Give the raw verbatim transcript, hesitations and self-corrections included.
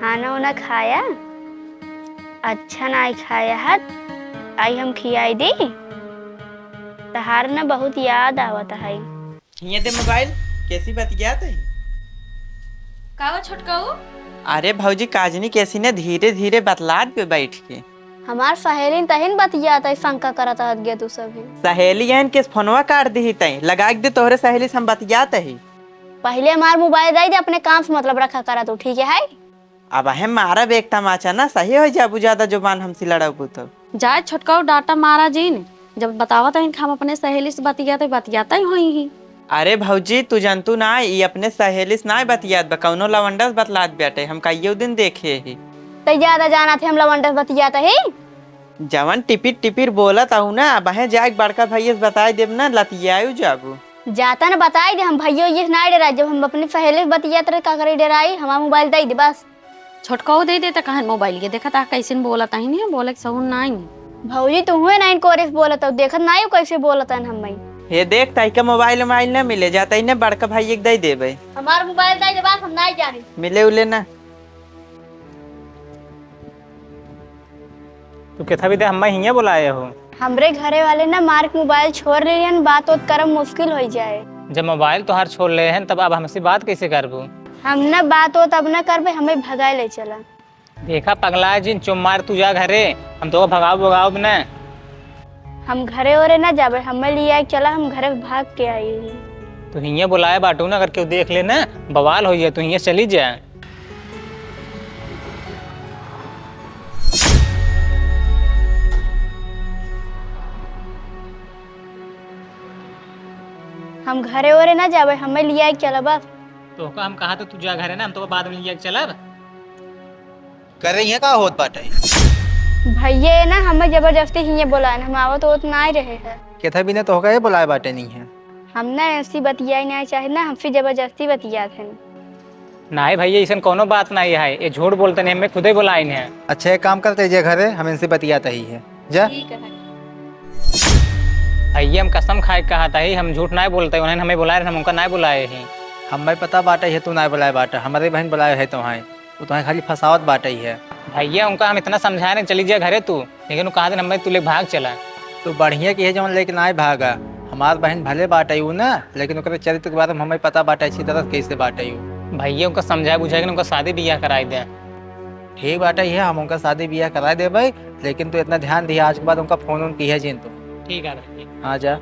खाना उना खाया? अच्छा नाई खाया हत, आई हम खियाई दी। तहार न बहुत याद आवत है। हिये दे मोबाइल, केसी बतियात ही? का हो छोटकाऊ? अरे भौजी, काजनी केसी न धीरे धीरे बतलात बे बैठ के। हमार सहेलिन तहिन बतियात है, शंका करत हत गे तू सभी। सहेली एन केस फोनवा काट दिही तई, लगाइ दे तोहरे सहेली से हम बतियात ही। पहिले हमार मोबाइल दइ दे, अपने काम से मतलब रखा करा तू, ठीक है? अब अहे मारब एक तमाचा ना, सही होइ जाबू, ज्यादा जुबान हमसे लड़बू तो। जाए छोटकाऊ, डांटा मारा जिन, जब बतावत हइन कि हम अपने सहेली से बतियाते, बतियाते ही होई ही। अरे भौजी, तू जनतू ना, ई अपने सहेली से ना बतियात बा, कौनो लवंडा से बतलात बाटे, हम कइयो दिन देखे ही। तै ज्यादा जानत है, हम लवंडा से बतियात ही। जवन टिपिर टिपिर बोलत आहू ना, अब अहे जाए बड़का भैया से बताई देब ना, लतियायू जाबू। जाता ना बताई दे, हम भैया ये से ना डराई, जब हम अपनी सहेली से बतियात रहे, का करे डराई, हमार मोबाइल दे दे बस। छोटकाऊ दे देता कहन मोबाइल के, देखत आ कैसन बोलत आहिन, बोले के सहूर नाई। भौजी, तू हुए नाइन कोरिस बोलत हो, देखत नाई हो कैसे बोलत हन हम्मई। हे देख, ताई का मोबाइल उबाइल ना मिले, जाता ही ना बड़का भाई एक दे देबे। हमार मोबाइल दे दे बस, हम नाई जानी। मिले उले ना। तू केथा भी दे, हम्मई हियाँ बोलाए हो। हमरे घरे वाले ना मार के मोबाइल छोड़ लेहन, बात ओत करब मुश्किल होइ जाए। जब मोबाइल तोहार छोड़ लेहन, तब अब हमसे बात कैसे करबू? हम ना बात ओत अब ना करबे, हमें भगाए ले चला। देखा पगला जिन, चुप मार, तू जा घरे, हम तोका भगाउब भगाउब ना। हम घरे ओरे ना जाबे, हमें लियाए के चला, हम घरे भाग के आई ही। तू हियाँ बोलाए बाटू ना, अगर केहू देख ले ना, बवाल होइ जाए, तू हियाँ चली जा। हम घरे ओरे ना जाबे, हमें लियाए के चला बस। तोहका हम कहा तो तू जा घरे ना, हम तोका बाद में लियाए के चलब। करे हियाँ का होत बाटे? भैया ये ना हमें जबरदस्ती हियाँ बोलाए, हम आवत होत ना रहे हैं। केथा भी ने तोहका ये बोलाए बाटे नहीं है। हम ना ऐसी बतियाई ना चाहे ना, हमसे जबरदस्ती बतियात हैं। नाहीं भैया, अइसन कौनो बात नाहीं है, ये झूठ बोलते नहीं, हमें खुदे बोलाइन है। अच्छा, एक काम करते, जे घरे हम इनसे बतियात ही है, जा। ठीक है। भैया, हम कसम खाए के कहत ही, हम झूठ नाहीं बोलते, उन्हें हमें बोलाए रहे, हम उनका नाहीं बोलाए ही। हमें पता बाटे है, तू नाहीं बोलाए बाटे, हमरे बहन बोलाए है तोहाई। वो तोहाई खाली फंसावत बाटे है। भैया, उनका हम इतना समझाए रहे, चली जा घरे तू, लेकिन वो कहा दिन हमें तू ले भाग चला। तू बढ़िया किहे जौन लेके नाहीं भागा। हमार बहन भले बाटे ऊ ना, लेकिन ओकरे चरित्र के बारे में हमें पता बाटे अच्छी तरह से कैसे बाटे ऊ। भैया, उनका समझाए बुझाए के उनका शादी बियाह कराई दे। ठीक बाटे है, हम उनका शादी बियाह कराई देबे, लेकिन तू इतना ध्यान दिया, आज के बाद उनका फोन उन किहे जिन तू। ठीक है भैया। हाँ जा।